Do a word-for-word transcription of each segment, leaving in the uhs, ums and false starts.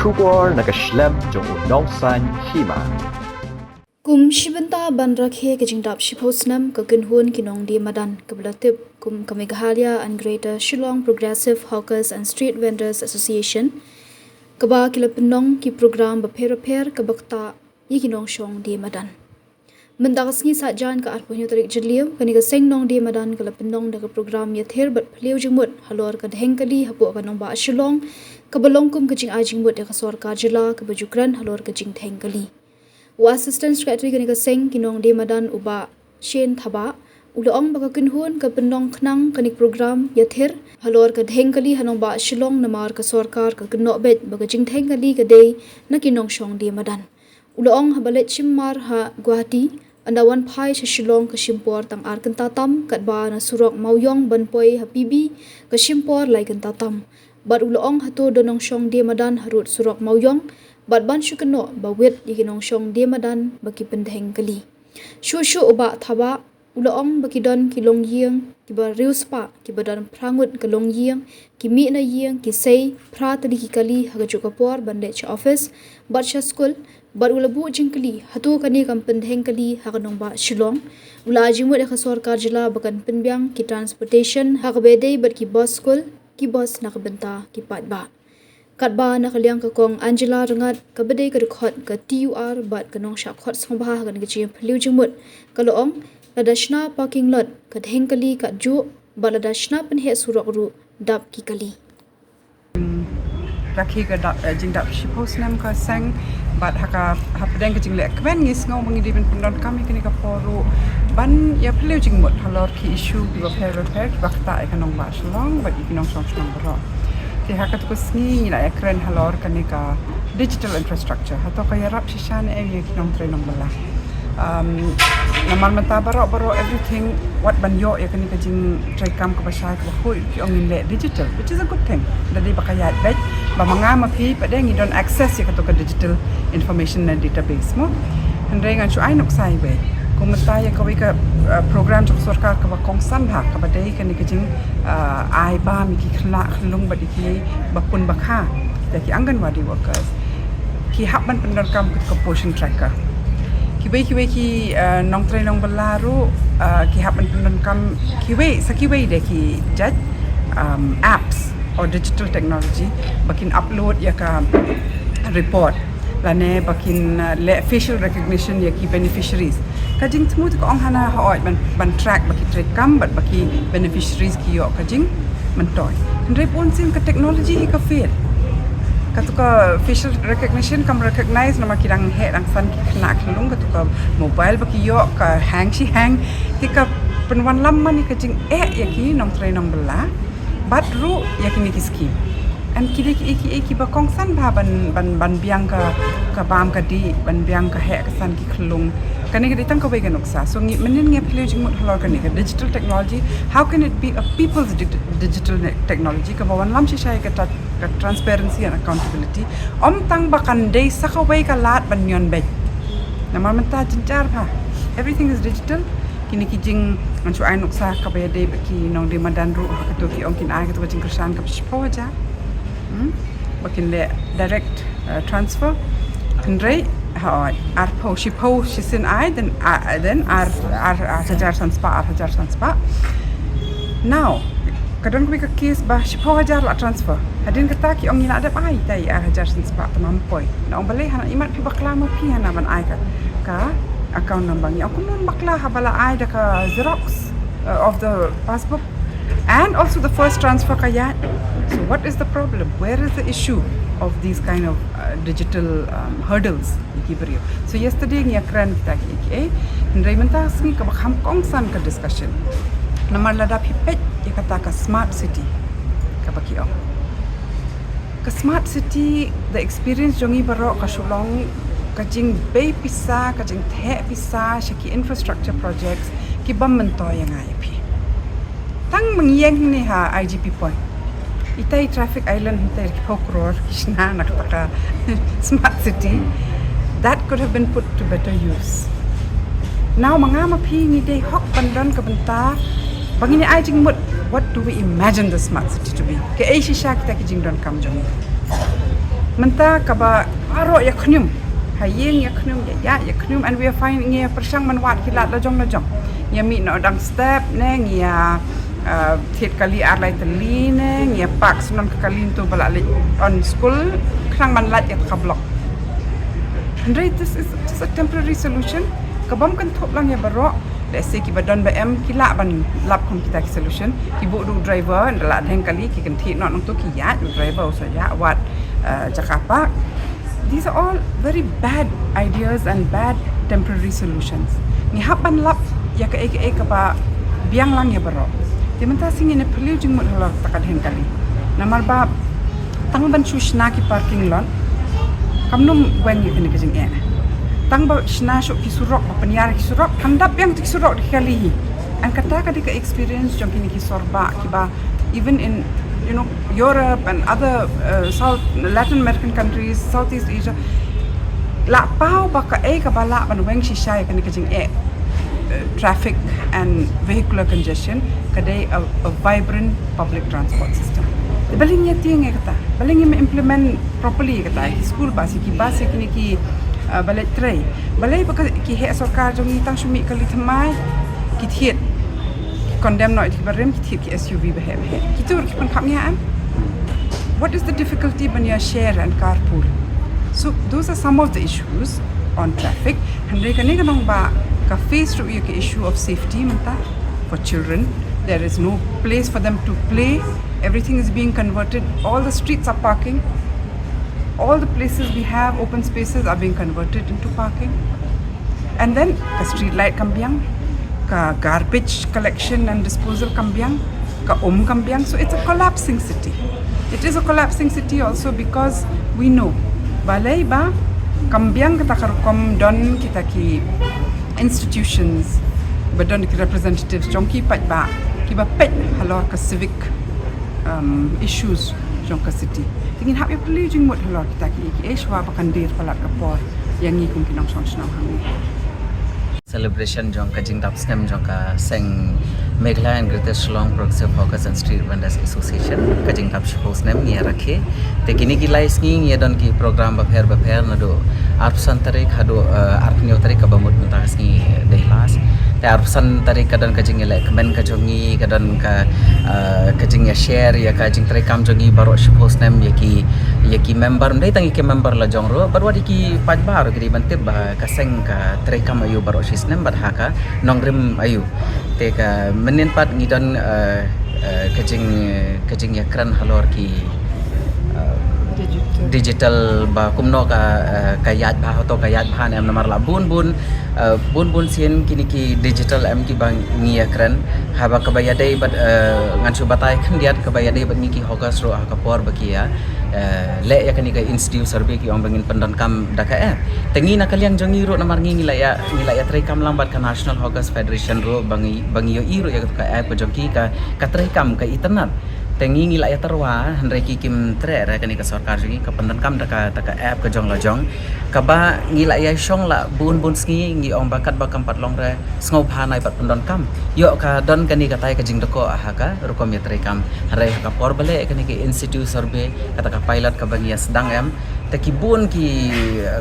Khubor na ka shlem jong u nongsan hima. Kum shi bynta ban rakhe ka jingdap shiphew snem ka kynhun ki nongdie madan kaba la tip kum ka Meghalaya and Greater Shillong Progressive Hawkers and Street Vendors Association, kaba ki la pynlong ki program bapher bapher kaba ktah ïa ki nongshong die madan. Mynta ka sngi Saitjaiñ ka arphew hynñiew tarik Jylliew, kane ka seng nongdie madan ka la pynlong da ka program ïathir bad phylliew jingmut halor ka dheng kali hapoh ka nongbah Shillong, kaba long kum ka jingai jingmut ïa ka sorkar jylla kaba ju kren halor ka jingdheng kali. U Assistant Secretary kane ka seng ki nongdie madan u Bah Shane Thabah u la ong ba ka kynhun ka pynlong khnang kane ka program ïathir halor ka dheng kali ha nongbah Shillong namar ka sorkar ka kynnoh beit ba ka jingdheng kali ka dei na ki nongshong die madan. U la ong haba leit shimmar ha Guwahati, ynda wan phai sha Shillong ka shim por tang ar kynta tam, katba na surok Mawiong ban poi ha P B ka shim por lai kynta tam. Bad u la ong hato don nongshong die madan harud surok Mawiong, bad ban shu kynnoh ba wit ïa ki nongshong die madan ba ki pyndheng kali. Shuh shuh u Bah Thabah u la ong ba ki don ki longïing kiba riewspah kiba don phra ngut ka longïing, ki mih na ïing, ki sei phra tylli ki kali ha kajuh ka por ban leit sha office bad sha skul, bad u la buh jingkylli hato kane kam pyndheng kali ha ka nongbah Shillong. U la ai jingmut ïa ka sorkar jylla ba kan pynbiang ki transportation ha kaba ïadei bad ki bus skul, ki bus na ka bynta ki paidbah. Katba na ka liang ka Kong Angela Rngat kaba dei ka dkhot ka T U R bad ka nongshah khot sngewbha ha kane ka jingphylliew jingmut, ka la ong lada shna parking lot ka dheng kali katjuh bad lada shna pynheh surok ruh dap ki kali. Rakhe ka dap, eh, jingdap shiphew snem ka seng bad ha ka hapdeng ka jingleh kmen ngi sngew ba ngi dei ban pyndonkam ïa kane ka por ruh ban ïa phylliew jingmut halor ki issue kiba pher bapher kiba ktah ïa ka nongbah Shillong bad ïa ki nongshong shnong baroh. Te ha katu ka sngi ngi la ïakren halor kane ka digital infrastructure. Hato ka ïarap shisha ne em ïa ki nongtrei nongbylla. Um, namar mynta baroh baroh everything wat ban ïoh ïa kane ka jingtrei kam kaba shai kaba khuid ki ong ngin leh digital, which is a good thing. Da dei ba ka ïaid beit ba ma nga ma phi pat de ngi don access ïa kato ka digital information na database mo. Hynrei ngan shu ai nuksa iwei. Kum mynta ïa kawei ka, uh, program jong sorkar kaba kongsan bha kaba dei kane ka jing, uh, ai bam ïa ki khynnah khunlung bad ïa kiba pun ba kha, kita ki Anganwadi workers. Ki hap ban pyndonkam kut ka Poshan Tracker. Kiwei kiwei ki, uh, nongtrei nongbylla ruh, uh, ki hap ban pyndonkam kiwei sa kiwei de ki jait, um, apps or digital technology ba kin upload ïa ka report lane ba kin, uh, leh facial recognition ïa ki beneficiaries. Ka jingthmu te ka ong hana hooid ban, ban track ba ki trei kam bad ba ki beneficiaries ki ïoh ka jingmyntoi. Hynrei bun sien ka technology hi ka fail. Kato ka facial recognition kam recognize namar ki dang heh dang san ki khynnah khunlung, kato ka mobile ba ki ïoh ka hang shi hang. Te ka pynwanlam man ïa ka jingeh ïa ki nongtrei nongbylla bad ruh ïa kine ki scheme. And ki dei kiei kiei kiba kongsan bha ban, ban, ban biang ka, ka bam ka dih, ban biang ka heh ka san ki khunlung. Kane ka dei tang kawei ka nuksa. So ngi, mynnin ngi phylliew jingmut halor kane ka digital technology, how can it be a people's dig-, digital ne-, technology kaba wanlam shisha ïa ka tra-, ka transparency and accountability? Ym tang ba kan dei sa kawei ka lad ban ñion beit. Namar mynta jynjar bha. Everything is digital. Kine ki jing, ngan shu ai nuksa kaba ïadei bad ki nongdie madan ruh, ha kato ki ong kin ai kato ka jingkyrshan kaba shiphew hajar. Hmm? Ba kin leh direct, uh, transfer. Hynrei, ha, arphew, shiphew shisien ai, then, uh, then ar, ar, ar hajar san spah, ar hajar san spah. Now, ka don kawei ka case ba shiphew hajar la transfer. Hadien kata ki ong ngi la dep ai, tai ar hajar san spah te ym poi. Na ong balei hana, imat phi bakla ma phi hana ban ai ka, ka account number. Ngi ong kumno bakla haba la ai da ka xerox, uh, of the passbook and also the first transfer ka ïaid. So what is the problem? Where is the issue of these kind of, uh, digital, um, hurdles? Ïa ki briew. So yesterday ngi ïakren kita kiei kiei. Hynrei mynta sngi kaba kham kongsan ka discussion. Namar lada phi peit ïa kata ka smart city kaba ki ong. Ka smart city, the experience jong ngi baroh ka shu long ka jingbei pisa, ka jingtheh pisa sha ki infrastructure projects ki bym myntoi ïa nga ïa phi. Tang mynïeng ne ha I G P Point. Itai traffic island itai ki phew klur ki shna na kata ka smart city. That could have been put to better use. Now ma nga ma phi ngi dei hok ban don ka bynta ba ngin ai jingmut, what do we imagine the smart city to be? Kaei shisha kita ki jingdonkam jong ngi? Mynta kaba baroh ïa khñium. Ha ïing ïa khñium, ïa ïa ïa khñium, and we are finding ïa pyrshang ban wad ki lad la jong la jong. Ïa mih noh dang step ne, ïa uh, thied kali ar lai tylli ne, ïa park snon ka kali ntu ba la leit on school, khnang ban lait ïa ka block. Hynrei this is just a temporary solution. Ka bym kynthup lang ïa baroh. Let's say kiba don ba em ki lah ban lap kum kita ki solution. Ki buh da u driver, ynda la dheng kali ki kynthih noh nangtu ki ïaid, u driver u sa ïaid wad uh, jaka park. These are all very bad ideas and bad temporary solutions. Ngi hap ban lap ïa kaei kaei kaba biang lang ïa baroh. Te mynta sngi ngin ïa phylliew jingmut halor kata ka dheng kali. Namar ba tang ban shu shna ki parking lot, kam nym weng ïa kane ka jingeh. Tang ba shna shuh ki surok, ba pynïar ki surok, kan dap biang ki surok da ki kali hi. And kata ka dei ka experience jong kine ki sor bah kiba, even in, you know, Europe and other uh, South, Latin American countries, Southeast Asia, la paw ba kaei kaba lah ban weng shisha ïa kane ka jingeh uh, traffic and vehicular congestion ka dei a, a vibrant public transport system. Balei ngim ïa tieng ïa kata, balei ngim implement properly ïa kata, ki school bus, ki bus, kine ki uh, ba leit trei. Balei ba ki heh sorkar jong ngi tang shu mih kali thymmai ki thied, ki condemn noh ïa ki barim, ki thied ki S U V ba heh ba heh. Kitu ruh ki pynkhap ngi ha em. What is the difficulty ban ïa share and carpool? So those are some of the issues on traffic. Hynrei kane ka nongbah ka face ruh ïa ka issue of safety mynta for children. There is no place for them to play. Everything is being converted. All the streets are parking. All the places we have, open spaces, are being converted into parking. And then ka street light kam biang, ka garbage collection and disposal kam biang, ka um kam biang. So it's a collapsing city. It is a collapsing city also because we know balei ba kam biang kata ka rukom don kita ki institutions, ba don ki representatives jong ki paidbah kiba peit halor ka civic um, issues jong ka city. Te ngin hap ïa phylliew jingmut halor kita kiei kiei shuwa ba kan die palat ka por ïa ngi kum ki nongshong shnong hangne. Celebration jong ka jingdap snem jong ka seng Meghalaya and Greater Shillong Progressive Hawkers and Street Vendors Association, ka jingdap shiphew snem ngi ïa rakhe. Te kine ki lai sngi ngi ïa don ki program bapher bapher naduh arphew san tarik haduh uh, arphew hynñiew tarik kaba mut mynta ka sngi dei last. Te arphew san tarik ka don ka jingïalehkmen ka jong ngi, ka don ka uh, ka jingïashare ïa ka jingtreikam jong ngi baroh shiphew snem ïa ki, ïa ki member, ym dei tang ïa ki member la jong ruh, bad wat ïa ki paidbah ruh ki dei ban tip ba ka seng ka treikam aïu baroh shi snem bad ha ka nongrim aïu. Te ka mynnin pat ngi don uh, uh, ka jing ka jingïakren halor ki uh, digital ba kumno ka uh, ka ïaid bha hato ka ïaid bha ne em, namar la bun bun uh, bun bun sien kine ki digital em kiba ngi ïakren, haba kaba ïadei bad uh, ngan shu batai khyndiat kaba ïadei bad ngi ki hawkers ruh ha ka por ba ki ïa uh, leh ïa kane ka in situ survey ki ong ba ngin pyndonkam da ka app. Te ngi na ka liang jong ngi ruh namar ngi ngi la ïa ngi la ïatreikam lang bad ka National Hawkers Federation ruh ba ngi ba ngi ïohi ruh ïa ka app ka jong ki ka ka treikam ka itynnad. Te ngi ngi la ïatyrwa hynrei ki kim treh re, kane ka sorkar jong ngi ka pyndonkam da ka da ka app ka jong la jong. Kaba ngi la ïa shong la bun bun sngi ngi ong ba katba kam pat long re sngewbha nai pat pyndonkam. Ïoh ka don kane katai ka jingdako ha ka rukom ïatreikam. Hynrei ha ka por ba leh kane ka in situ survey, kata ka pilot kaba ngi ïa sdang em, te ki bun ki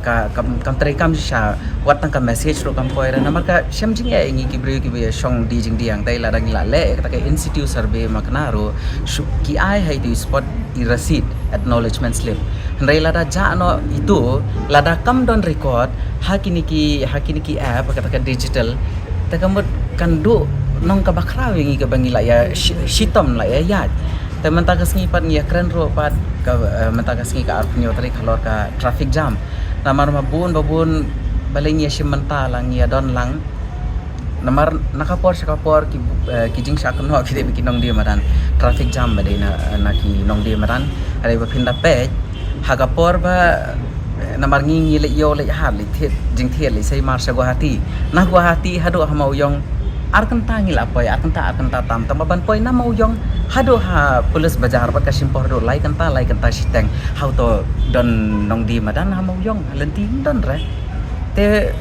ka kam, kam treikam shisha, wat tang ka message ruh kam poi re namar ka shem jingeh ïa ngi ki briew kiba ïa shong die jingdiang. Te lada ngi la leh kata ka in situ survey ma kane ruh shu ki ai ha itu i spot i receipt, acknowledgement slip. Hynrei lada jah noh itu, lada kam don record ha kine ki, ha kine ki app, kata ka digital, te ka mut kan duh nong kaba khraw ïa ngi kaba ngi la ïa shi-, shitom la ïa ïaid. Te mynta ka sngi pat ngi ïa kren ruh pat ka, eh, mynta ka sngi ka arphew hynñiew tarik halor ka traffic jam. Namar ma bun ba bun balei ngi ïa shim mynta lang, ngi ïa don lang. Namar na ka por sha ka por ki, eh, ki jingshah kynnoh ki dei ba ki nongdie madan. Traffic jam ba dei na, na ki nongdie madan. Hynrei ba phin da peit ha ka por ba, eh, namar ngi ngi leit ïew leit hat leit thied jingthied leit sei mar sha Guwahati. Na Guwahati haduh ha Mawïong ar kynta ngi la poi, ar kynta ar kynta tam, tang ba ban poi na Mawïong haduh ha Police Bazar bad ka shim por haduh lai kynta lai kynta shiteng. Hato don nongdie madan ha Mawïong? Ha lynti ym don re. Te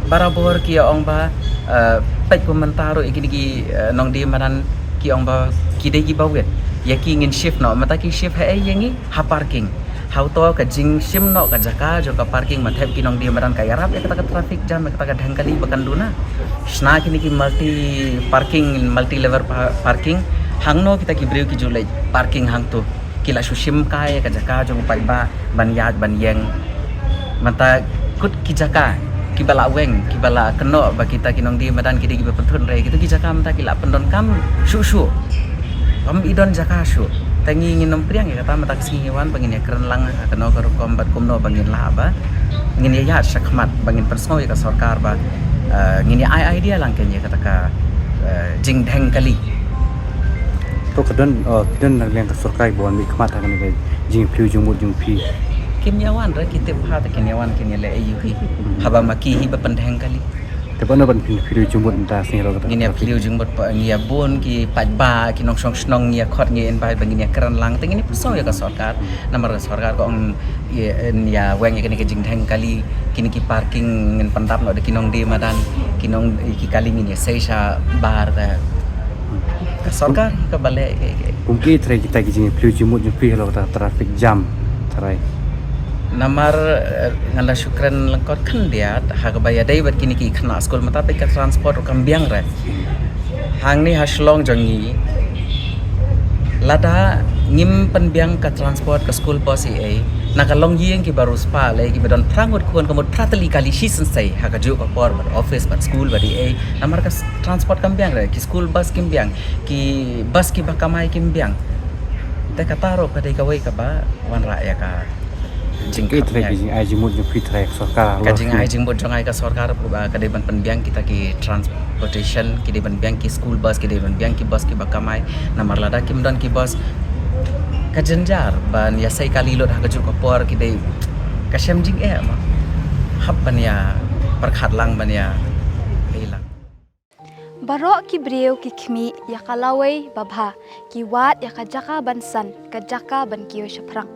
barabor ki ïa ong ba, eh, peit kum mynta ruh ïa kine ki, eh, nongdie madan ki ong ba ki dei kiba wit. Ïa ki ngin shift noh, mynta ki shift ha ei ïa ngi? Ha parking. Hangto ka jingshim noh ka jaka jong ka parking, ma thep ki nongdie madan, ka ïarap ïa kata ka traffic jam, ïa kata ka dheng kali ba kan duna. Shna kine ki multi parking, multi level pa-, parking. Hangno kita ki briew ki ju leit parking hangto? Ki la shu shim kai ïa ka jaka jong u paidbah ban ïaid ban ïeng. Mynta kut ki jaka kiba la weng, kiba la kynnoh ba kita ki nongdie madan ki dei kiba pynthut hynrei kito ki jaka mynta ki la pyndonkam shuh shuh. Kam i don jaka shuh. Te ngi ngin ym pdiang ïa kata, mynta ka sngi ngi wan ba ngin ïa kren lang ha kano ka rukom bad kumno ba ngin lah ba ngin ïa ïaid shakhmat, ba ngin pynsngew ïa ka sorkar ba, eh, ngin ïa ai idea lang keiñ ïa kata ka, eh, jingdheng kali. To ka don, eh, ka don na liang ka sorkar ba wan mih khmat ha kane ka jingphliew jingmut jong phi? Kin ïa wan re, ki tip bha te kin ïa wan, kin ïa leh aïu hi. Haba ma ki hi ba pyndheng kali. Te ba no ban phin phliew jingmut mynta sngi halor kata? Ngin ïa phliew jingmut, ba ngin ïa bun ki paidbah, ki nongshong shnong, ngin ïa khot, ngin ïa invite ba ngin ïa kren lang, te ngin ïa pynsngew ïa ka sorkar. Namar ka sorkar ka ong ïa, ïa weng ïa kane ka jingdheng kali, kine ki parking ngin pyndap noh da ki nongdie madan, ki nong, ki kali ngin ïa sei shabar, te ka sorkar hi kaba leh, ke, ke. Kum ki trai kita ki jingphliew jingmut jong phi halor kata traffic jam trai? Namar, eh, ngan da shu kren lyngkot khyndiat, ha kaba ïadei bad kine ki khynnah skul, mynta peit ka transport ruh kam biang re. Hangne ha Shillong jong ngi, lada ngim pynbiang ka transport, ka school bus ei ei, na ka longïing kiba riewspah lei, kiba don phra ngut khun, ka mut phra tylli kali shi synsei ha kajuh ka por, bad office, bad school, bad ei ei. Namar ka s-, transport kam biang re, ki school bus kim biang, ki bus kiba kamai kim biang. Te kata ruh ka dei kawei kaba wanrah ïa ka jingkhap. Ki trai, ïa ki jingai jingmut jong phi trai ka sorkar, ka jingai jingmut jong ngi ka sorkar, ba ka dei ban pynbiang kita ki transportation, ki dei ban biang ki school bus, ki dei ban biang ki bus kiba kamai. Namar lada kim don ki bus, ka jynjar ban ïa sei kali lut ha kajuh ka por, ki dei ka shem jingeh ma. Hap ban ïa pyrkhat lang, ban ïa ei lang. Baroh ki briew ki khmih ïa ka lawei babha, ki wad ïa ka jaka ban san, ka jaka ban kiew shaphrang.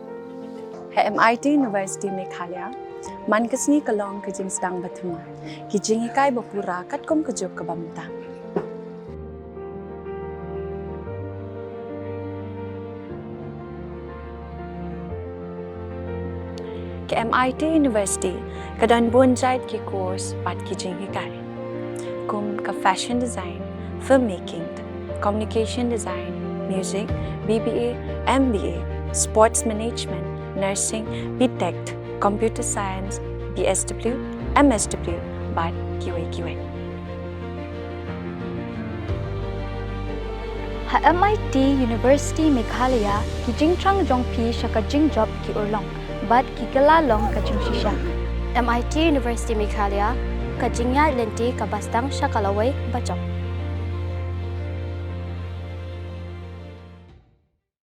Ha M I T University Meghalaya, man ka sngi ka long ka jingsdang ba thymmai, ki jinghikai ba pura katkum ka juk kaba mynta. Ka M I T University ka don bun jait ki course bad ki jinghikai, kum ka fashion design, filmmaking, communication design, music, B B A, M B A, sports management, nursing, B Tech, computer science, B S W, M S W, bad kiwei kiwei. Ha M I T University Meghalaya, ki jingthrang jong phi sha ka jingjop ki urlong bad ki kylla long ka jingshisha. M I T University Meghalaya, ka jingïaid lynti kaba sdang sha ka lawei bajop.